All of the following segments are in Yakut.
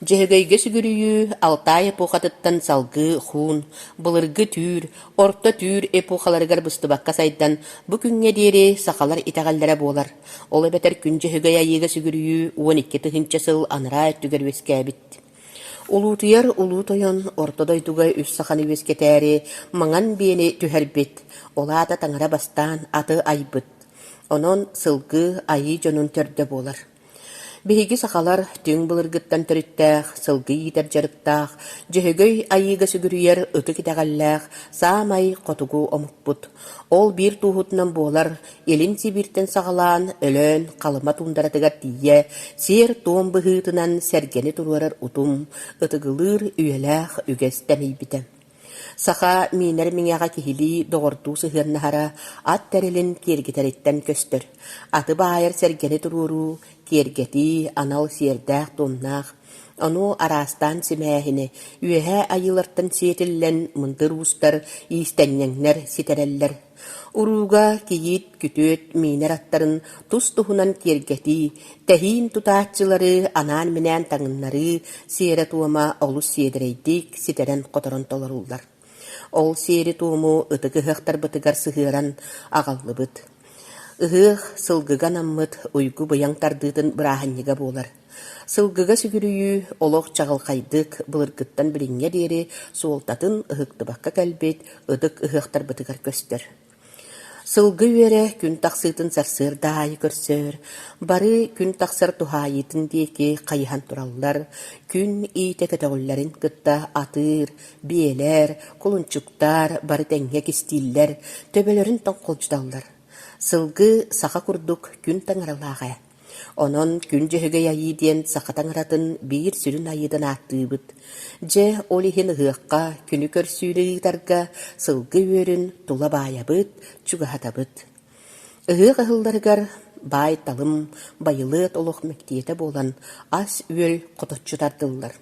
Дьөһөгөйгө сүгүрүйүү Алтай эпохатыттан салгыы хуун, былыргы түүр, орто түүр эпохаларыгар быстыбакка сайдан, бу күҥҥэ диэри сахалар итэҕэллэрэ буолар. Ол эбэтэр Күн Дьөһөгөй Айыыга сүгүрүйүү 12 000 сыл анараа өттүгэр үөскээбит. Улуутуйар Улуу Тойон Орто дойдуга үс саханы үөскэтээри маҥан биэни түһэрбит, ол аата таҥара бастаан аты айбыт. Онон сылгы айыы дьонун төрдө буолар. Биһиги сахалар түҥ былыргыттан төрүттээх, сылгы иитэр дьарыктаах, Дьөһөгөй айыыга сүгүрүйэр ытык итэҕэллээх саамай хотугу омукпут. Ол биир тууһутунан буолар Илин Сибииртэн саҕалаан Өлөөн, Халыма туундаратыгар тиийэ сиэр-туом быһыытынан сэргэни туруорар утум, ытыгылыыр үйэлээх үгэс тэнийбитэ. Саха миинэр миҥэҕэ киһилии доҕордуу сыһыаннаһара ат тэрилин киэргэтэриттэн көстөр. Аты баайар сэргэни туруоруу, киэргэтии анал сиэрдээх-туомнаах. Ону араастаан симээһини үөһээ айыылартан сиэтиллэн мындыр уустар, иистэнньэҥнэр ситэрэллэр. Урууга кийиит, күтүөт, миинэр аттарын тус-туһунан киэргэтии, тэһиин тутааччылары анаан-минээн таҥыннарыы сиэрэ-туома олус сиэдэрэйдик ситэрэн-хоторон толоруллар. Ол сиэри-туому ытык ыһыахтарбытыгар сыһыаран аҕаллыбыт. Ыһыах сылгыга анаммыт уйгу-быйаҥ тардыытын бырааһынньыга буолар. Сылгыга сүгүрүйүү олох чаҕылхайдык былыргыттан билиҥҥэ диэри суолтатын ыһыктыбакка кэлбит ытык ыһыахтарбытыгар көстөр. Сылгы үөрэ күн тахсыытын сарсыарда аайы көрсөр, бары күн тахсар туһаайыытын диэки хайыһан тураллар, күн иитэ көтөҕүллэрин кытта атыыр, биэлэр, кулунчуктар бары тэҥҥэ кистииллэр, төбөлөрүн тоҥхолдьуталлар. Сылгы саха курдук күн таҥаралаах ээ. Онон Күн Дьөһөгөй Айыы диэн саха таҥаратын биир сүрүн айыытын ааттыыбыт. Дьэ, ол иһин ыһыахха күнү көрсүүнү ыытарга сылгы үөрүн тула баайабыт, чугаһатабыт. Ыһыах ыһылларыгар баай-талым, байылыат олох мэктиэтэ буолан ас-үөл хоточчу тардыллар.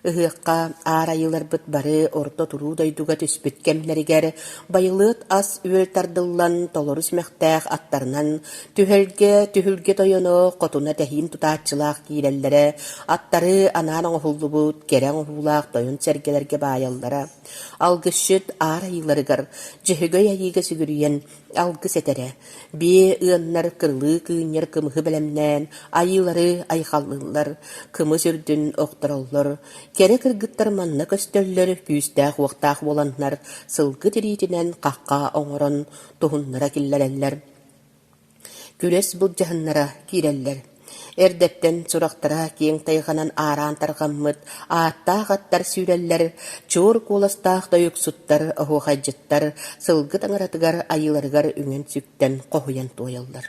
Ыһыахха аар айыыларбыт бары орто туруу дойдуга түспүт кэмнэригэр байылыат ас-үөл тардыллан толору симэхтээх аттарынан түһэлгэ, түһүлгэ тойоно хотуна тэһиин тутааччылаах киирэллэрэ, аттары анаан оҥоһуллубут кэрэ оҥоһуулаах тойон сэргэлэргэ баайаллара. Алгысчыт аар айыыларыгар Дьөһөгөй айыыга сүгүрүйэн алгыс этэрэ, биэ ыаннар кырылыы кыынньар кымыһы бэлэмнээн айыылары айхаллыыллар, кымыс үрдүн охтороллор, кэрэ кыргыттар манна көстөллөр, күүстээх-уохтаах буоланнар сылгы тириитинэн хахха оҥорон туһуннара киллэрэллэр, күрэс былдьаһыннара киирэллэр. Эрдэттэн сурахтара киэҥ тайҕанан аараан тарҕаммыт ааттаах аттар сүүрэллэр, чуор куоластаах тойуксуттар, оһуохайдьыттар сылгы таҥаратыгар айыыларыгар үҥэн-сүктэн хоһуйан туойаллар.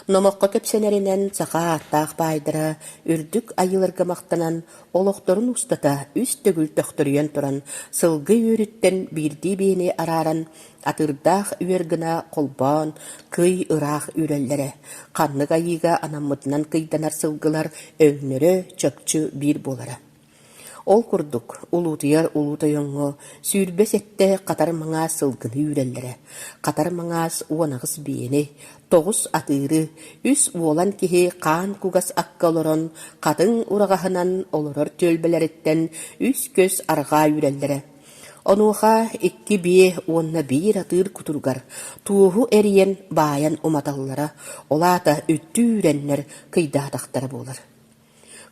Номоххо кэпсэнэринэн, саха ааттаах баайдара үрдүк айыыларга махтанан, олохторун устата үс төгүл төхтөрүйэн туран, сылгы үөрүттэн биирдии биэни арааран Атыырдаах үөр гына холбоон, кый ыраах үүрэллэрэ. Ханнык айыыга анаммытынан кыйданар сылгылар өҥнөрө чопчу биир буолара. Ол курдук, улуутуйар улуу тойоҥҥо 27 хатар маҥаас сылгыны үүрэллэрэ. Хатар маҥаас 18 биэни, тоҕус атыыры, үс уолан киһи хаан кугас акка олорон, хатыҥ ураҕаһынан олорор түөлбэлэриттэн үс көс арҕаа үүрэллэрэ. Онуоха икки биэ уонна биир атыыр кутуругар туоһу эрийэн баайан уматаллара, ол аата үттүү үүрэннэр кыйдаатахтара буолар.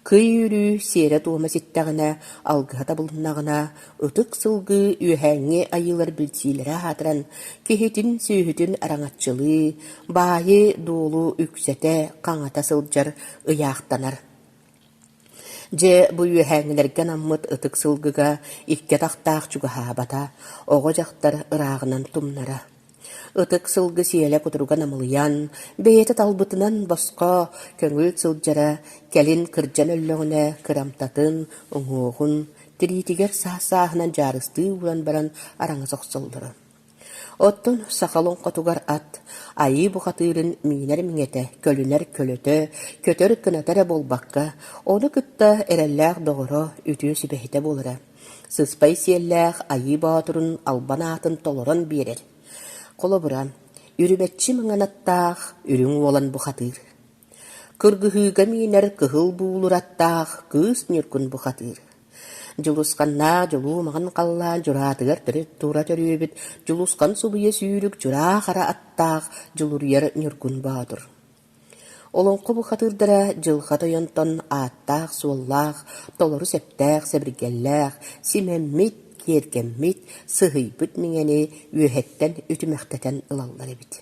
Кый үүрүү сиэрэ-туома ситтэҕинэ, алгыһа табылыннаҕына, ытык сылгы үөһээҥҥи айыылар билсиилэрэ аатыран, киһитин-сүөһүтүн араҥаччылыы, баайы-дуолу үксэтэ, хаҥата сылдьар ыйаахтанар. Дьэ, бу үөһээҥҥилэргэ анаммыт ытык сылгыга икки атахтаах чугаһаабата, оҕо-дьахтар ырааҕынан тумнара. Ытык сылгы сиэлэ кутуруга намылыйан, бэйэтэ талбытынан босхо көҥүл сылдьара, кэлин кырдьан өллөҕүнэ кырамтатын, уҥуоҕун, тириитигэр саас-сааһынан дьаарыстыы ууран баран араҥас охсоллоро. Оттон саха олоҥхотугар ат, айыы бухатыырын миинэр миҥэтэ, көлүнэр көлөтө, көтөр кыната эрэ буолбакка, ону кытта эрэллээх доҕоро, үтүө сүбэһитэ буолара. Сыспай сиэллээх айыы боотурун албан аатын толорон биэрэр. Холобура, үрүмэччи маҥан аттаах үрүҥ уолан бухатыыр. Кыргыһыыга миинэр кыһыл буулур аттаах Кыыс Ньургун бухатыыр. Дьулусханнаах дьулуу маҥан халлаан дьураатыгар төрүт тура төрүөбүт Дьулусхан субуйа сүүрүк дьураа хара аттаах Дьулуруйар Ньургун Боотур. Олоҥхо бухатыырдара Дьылҕа Тойонтон ааттаах-суоллаах, толору сэптээх сэбиргэллээх, симэммит, киэргэммит, сыһыйбыт миҥэни үөһэттэн үтүмэхтэтэн ылаллар эбит.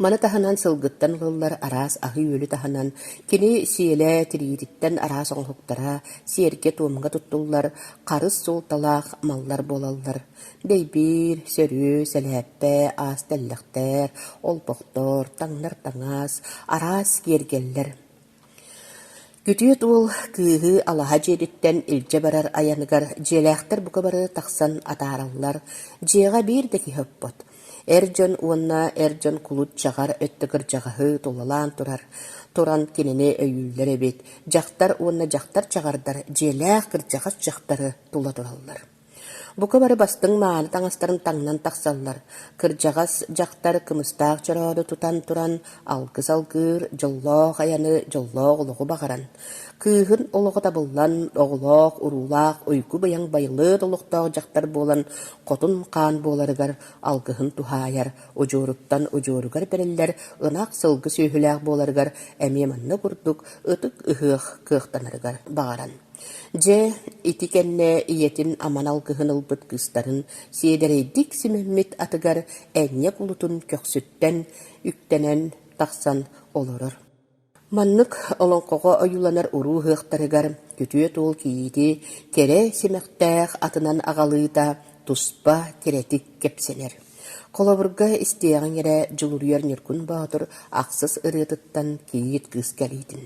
Маны таһынан сылгыттан ылыллар араас аһы-үөлү таһынан кини сиэлэ тириититтэн араас оҥоһуктара, сиэргэ-туомҥа туттуллар харыс суолталаах маллар буолаллар: дэйбиир, сөрүө, сэлээппэ, аас тэллэхтэр, олбохтор, таҥнар таҥас, араас киэргэллэр. Күтүөт уол кыыһы алаһа дьиэтиттэн илдьэ барар айаныгар дьиэлээхтэр бука бары тахсан атаараллар, дьиэҕэ биир да киһи оппот. Эр дьон уонна эр дьон кулут чаҕар өттө кырдьаҕаһы тулалаан турар, туран кинини өйүүллэр эбит, дьахтар уонна дьахтар чаҕардар дьиэлээх кырдьаҕас дьахтары тула тураллар. Бука бары бастыҥ мааны таҥастарын таҥнан тахсаллар, кырдьаҕас дьахтар кымыстаах чороону тутан туран алгыс алгыыр, дьоллоох айаны, дьоллоох олоҕу баҕаран, кыыһын олоҕо табыллан, оҕолоох, уруулаах, уйгу-быйаҥ байылыат олохтоох дьахтар буолан хотун хаан буоларыгар алгыһын туһаайар, удьуоруттан удьуоругар бэриллэр ынах сылгы сүөһүлээх буоларыгар эмиэ манна курдук ытык ыһыах кыахтанарыгар баҕаран. Дьэ, ити кэннэ ийэтин аман алгыһын ылбыт кыыстарын сиэдэрэйдик симэммит атыгар энньэ кулутун көхсүттэн үктэнэн тахсан олорор. Маннык олоҥхоҕо ойууланар уруу ыһыахтарыгар күтүөт уол кийиити кэрэ симэхтээх атынан аҕалыыта туспа кэрэтик кэпсэнэр. Холобурга истиэҕиҥ эрэ Дьулуруйар Ньургун Боотур ахсыс ырыатыттан кийиит кыыс кэлиитин.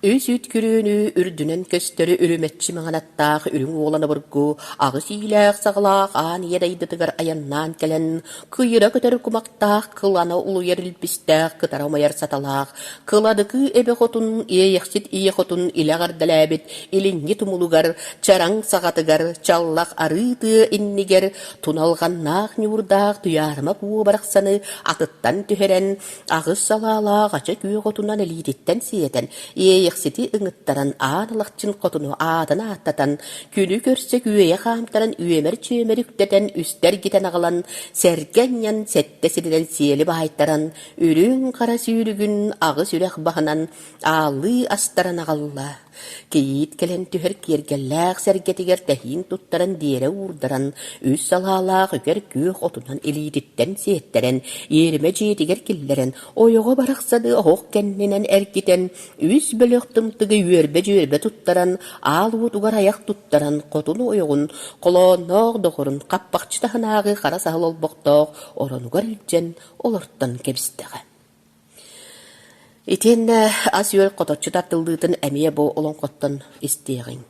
Үс үүт күрүөнү үрдүнэн көстөр үрүмэччи маҥан аттаах үрүҥ уолан обургу аҕыс иилээх-саҕалаах аан ийэ дайдытыгар айаннаан кэлэн, кыйыра көтөр кумахтаах кылана улуйар илбистээх кытара умайар саталаах, кыладыкы эбэ хотун иэйэхсит ийэ хотун илэ эҕэрдэлээбит илиҥҥи тумулугар, чараҥ саҕатыгар, чаллах арыы тыа иннигэр туналҕаннаах ньуурдаах Туйаарыма куо барахсаны атыттан түһэрэн, Аҕыс салаалаах ача күөх отунан илиититтэн сиэтэн, Иэйэхсити ыҥыттаран аан алахчын хотуну аатын ааттатан, күнү көрсө күөйэ хаамтаран үөмэр-чүөмэр үктэтэн үстэ эргитэн аҕалан, сэргэ анньан сэттэ сиринэн сиэли баайтаран, үрүҥ хара сүүрүгүн аҕыс үрэх баһынан аалыы астаран аҕалла. Кийиит кэлэн түһэр киэргэллээх сэргэтигэр тэһиин туттаран диэрэ уурдаран, үс салаалаах үкэр күөх отунан илиититтэн сиэттэрэн, иэримэ дьиэтигэр киллэрэн, ойоҕо барахсаны оһох кэннинэн эргитэн, үс бөлөх тымтыгы үөрбэ-дьүөрбэ туттаран, аал уотугар айах туттаран, хотун ойоҕун, холоонноох доҕорун хаппахчы таһынааҕы хара саһыл олбохтоох оронугар илдьэн олортон кэбистэҕэ. Итиэннэ ас-үөл хоточчу тардыллыытын эмиэ бу олоҥхоттон истиэҕиҥ.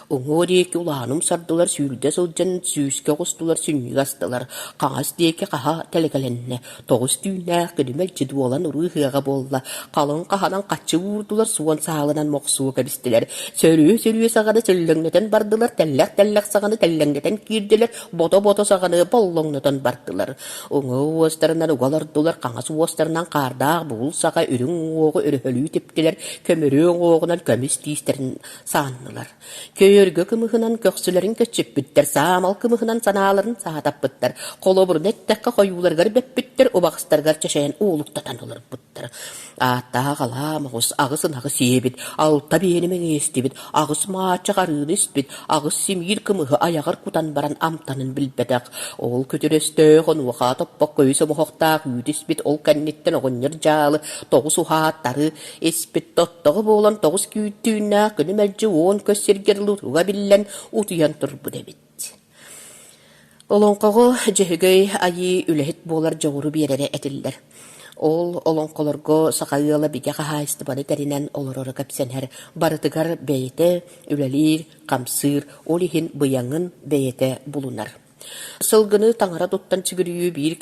Уҥуор диэки улааным сардылар сүүрдэ сылдьан сүүскэ оҕустулар сүнньүгэ астылар, хаҥас диэки хаһа тэлэкэлэннэ, тоҕус түүннээх күлүмэлдьи дуолан уруу ыһыаҕа буолла, халыҥ хаһанан хаччы уурдулар, суон саалынан мохсуо кэбистилэр, сөрүө-сөрүө саҕаны сөллөҥнөтөн бардылар, тэллэх-тэллэх саҕаны тэллэҥнэтэн киирдилэр, бото-бото саҕаны боллоҥнотон бардылар. Уҥа уостарынан уга олордулар, хаҥас уостарынан хаардаах бугул саҕа үрүҥ уҥуоҕу өрөһөлүү типтилэр, көмүрүө уҥуоҕунан көмүс тиистэрин сааннылар. Көйөргө кымыһынан көхсүлэрин көччүппүттэр, саамал кымыһынан санааларын саатаппыттар, холобурун эттэххэ хойууларыгар бөппүттэр, убаҕастарыгар чэчэйэн уулуктатан олорбуттар. Ааттаах алаа моҕус аҕыс ынаҕы сиэбит, алта биэни мэҥиэстибит, аҕыс мааччах арыыны испит, аҕыс симиир кымыһы айаҕар кутан баран амтанын билбэтэх. Ол күтүр өстөөх онуоха топпокко үс омоһохтоох үүт испит, ол кэнниттэн оҕонньор дьаалы тоҕус уһааттары испит тоттоҕо буолан тоҕус түүннээх күнү мэлдьи уон көс сиргэ дылы туга биллэн утуйан турбут эбит. Олоҥхоҕо Дьөһөгөй Айыы үлэһит буолар дьоҕуру биэрэрэ этиллэр. Ол олоҥхолорго саха ыала бигэ хаһаайыстыбаны тэринэн олороро кэпсэнэр, барытыгар бэйэтэ үлэлиир, хамсыыр, ол иһин быйаҥын бэйэтэ булунар. Сылгыны таҥара туттан сүгүрүйүү биир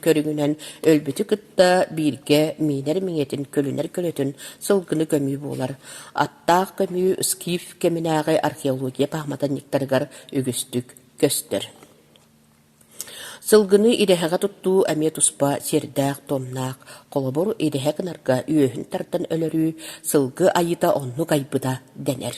көрүҥүнэн өлбүтү кытта бииргэ миинэр миҥэтин, көлүнэр көлөтүн сылгыны көмүү буолар. Аттаах көмүү скиф кэминээҕи археология пааматынньыктарыгар үгүстүк көстөр. Сылгыны идэһэҕэ туттуу эмиэ туспа сиэрдээх-туомнаах, холобур, идэһэ гынарга үөһүн тардан өлөрүү, сылгы айыыта оннук айбыта дэнэр.